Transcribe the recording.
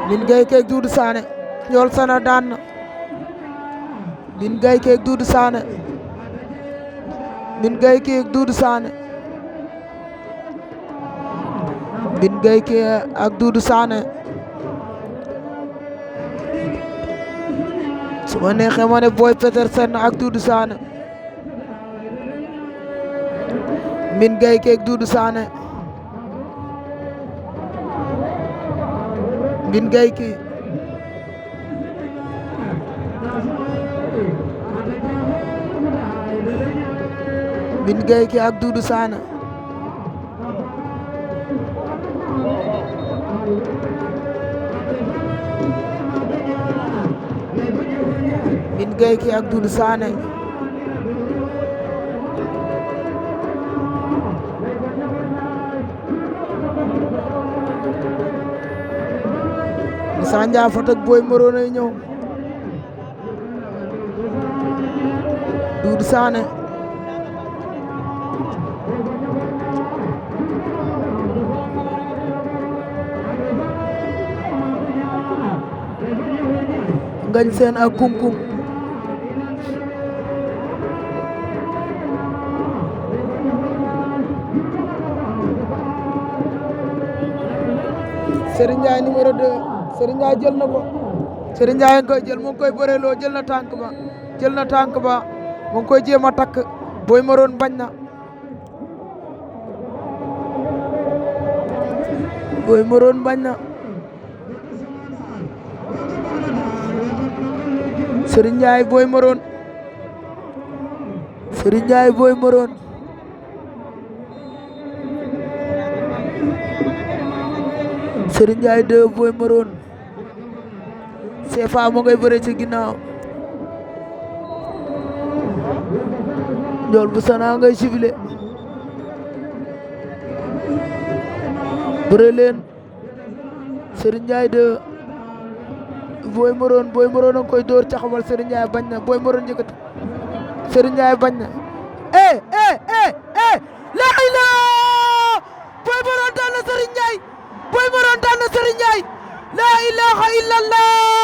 Mbine Gueye Ki ak Doudou Sané Ndiol Sana daan na Mbine Gueye Ki ak Doudou Sané Mbine Gueye Ki ak Doudou Sané Mbine Gueye Ki ak Doudou Sané su ma neexee ma ne Boy Petersen ak Doudou Sané Mbine Gueye Ki ak Doudou Sané Mbine Gueye Ki Mbine Gueye Ki ak Doudou Sané Mbine Gueye Ki ak Doudou Sané Moussa Ndiafat ak Boy Maron ay ñëw Doudou Sané Ngagne Sène ak Koum Koum Serigne Ndiaye numéro 2 Serigne Ndiaye jël na ko Serigne Ndiaye nga koy jël mu ngi koy bëreloo jël na tànk ba mu ngi koy jéem a takk Boy Maron bañ na Boy Maron bañ na Serigne Ndiaye Boy Maron Serigne Ndiaye Boy Maron Serigne Ndiaye 2 Boy Maron CFA mo ngay bëre ci ginnaaw Ndiol bu Sana ngay sibile bëre leen Serigne Ndiaye 2 Boy Maron a koy dóor caxabal Serigne Ndiaye bañ na Boy Maron yëkkati Serigne Ndiaye bañ na la ilaha Boy Maron daan na Serigne Ndiaye Boy Maron daan na Serigne Ndiaye la ilaha illallah